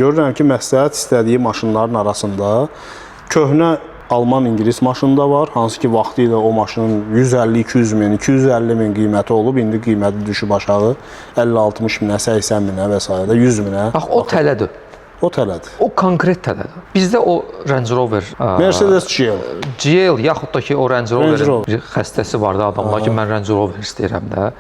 Görürəm ki, məsləhət istədiyi maşınların arasında köhnə Alman, ingilis maşını da var, hansı ki vaxtı ilə o maşının 150-200 min, 250 min qiyməti olub, indi qiyməti düşüb aşağı 50-60 minə, 80 minə və sairə, 100 minə. Bax o tələdir. O tələdir. O konkret tələdir. Bizdə o Range Rover, Mercedes GL. GL yaxud da ki o Range Range Roverin Rover. bir xəstəsi var da adamlar ki, mən Range Rover istəyirəm də.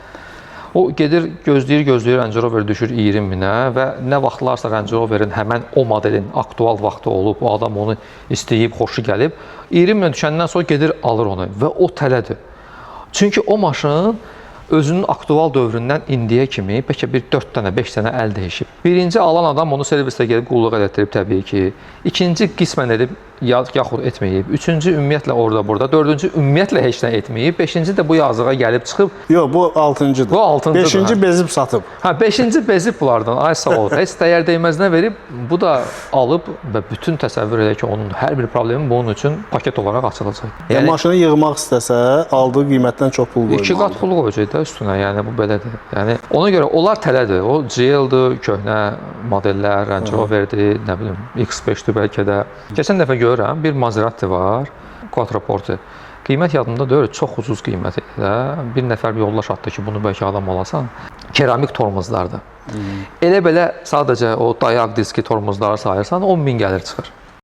O gedir, gözləyir, gözləyir, Range Rover düşür 20 minə və nə vaxtlarsa Range Roverin həmən o modelin aktual vaxtı olub, o adam onu istəyib, xoşu gəlib. 20 minə düşəndən sonra gedir alır onu və o tələdir. Çünki o maşın özünün aktual dövründən indiyə kimi bəlkə bir 4 dənə, 5 dənə əl dəyişib. Birinci alan adam onu servisdə gedib qulluq elətdirib təbii ki. İkinci qismən edib yaxud etməyib. Üçüncü ümumiyyətlə orada burada, dördüncü ümumiyyətlə heç nə etməyib. Beşinci də bu yazığa gəlib çıxıb. Yox, bu altıncıdır. Bu altıncıdır, Beşinci hə. bezib satıb. Hə, beşinci bezib bunlardan. Ay sağ ol. Heç dəyər dəyməzinə verib, bu da alıb və bütün təsəvvür elə ki, onun hər bir problemi bunun üçün paket olaraq açılacaq. Yəni maşını yığmaq istəsə, aldığı qiymətdən çox pul qoymalıdır. İki qat pul qoyacaq da üstünə, yəni bu belədir. Yəni ona görə onlar tələdir. O GL-dir, köhnə modellər, Range Rover-dir, nə bilim X5-dir bəlkə də. Keçən dəfə görürəm bir Maserati var, Quattroporte. Qiymət yadımda deyil, çox ucuz qiymət idi də. Bir nəfər bir yoldaş atdı ki, bunu bəlkə adam alasan. Keramik tormozlardır. Elə belə sadəcə o dayaq diski tormozları sayırsan 10 min gəlir çıxır.